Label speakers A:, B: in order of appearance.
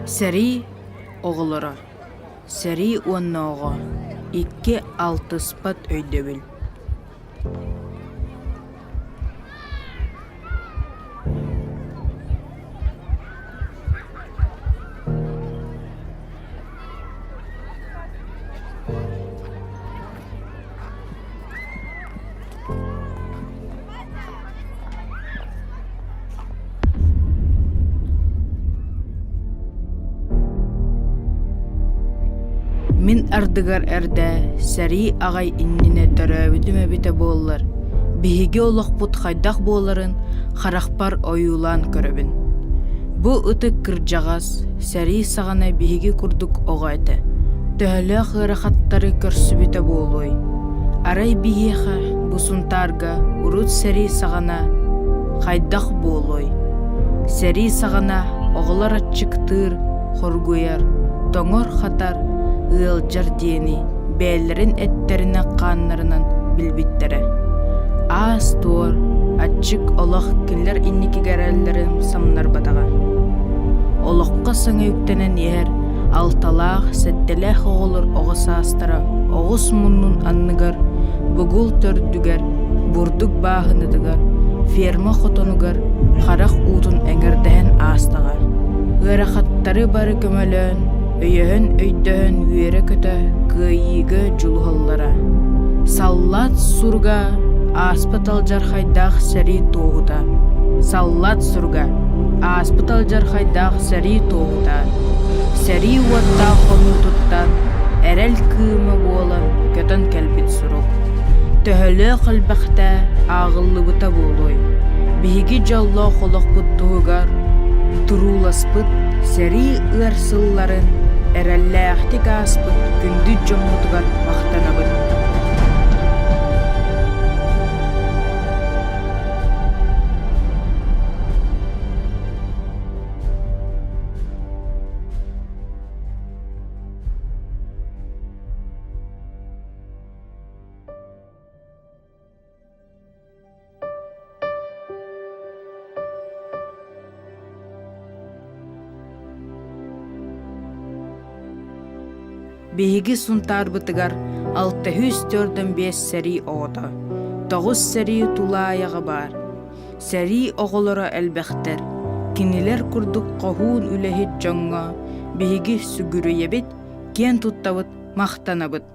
A: Сэрии оҕолоро Сэрии уонна оҕо икки алтыспат өйдөбүл Мин ардыгар эрдэ сэрии аҕай иннинэ төрөөбүтүм эбитэ буоллар, биһиги олохпут хайдах буоларын харахпар ойуулаан көрөбүн. Бу ытык кырдьаҕас сэрии саҕана биһиги курдук оҕо этэ. Төһөлөөх ыарахаттары көрсүбүтэ буолуой? Арай биһиэхэ бу Сунтаарга урут сэрии саҕана хайдах буолуой? Сэрии саҕана оҕолор аччыктыыр, хоргуйар, тоҥор-хатар, ыалдьар диэни бэйэлэрин эттэринэн-хааннарынан билбиттэрэ. Аас-туор, аччык олох кинилэр инникигэ эрэллэрин самнарбатаҕа. Олоххо саҥа үктэнэн иһэр алталаах, сэттэлээх оҕолор оҕо саастара оҕус муннун анныгар, бугул төрдүгэр, бурдук бааһынатыгар, ферма хотонугар харах уутун эҥэрдэһэн аастаҕа. Ыарахаттары бары көмөлөөн, өйөһөн-өйдөһөн үөрэ-көтө кыайыыга дьулуһаллара. Саллаат суруга ааспыт алдьархайдаах сэрии туоһута. Саллаат суруга ааспыт алдьархайдаах сэрии туоһута. Сэрии уоттаах хонуутуттан эрэл кыыма буолан көтөн кэлбит сурук. Төһөлөөх элбэхтэ ааҕыллыбыта буолуой? Биһиги дьоллоох олохпут туһугар турууласпыт сэрии ыар сылларын эрэллээхтик ааспыт күндү дьоммутугар махтанабыт. Биһиги Сунтаарбытыгар 645 сэрии оҕото, тоҕус сэрии тулаайаҕа баар. Сэрии оҕолоро элбэхтэр. Кинилэр курдук хоһуун үлэһит дьоҥҥо биһиги сүгүрүйэбит, киэн туттабыт, махтанабыт.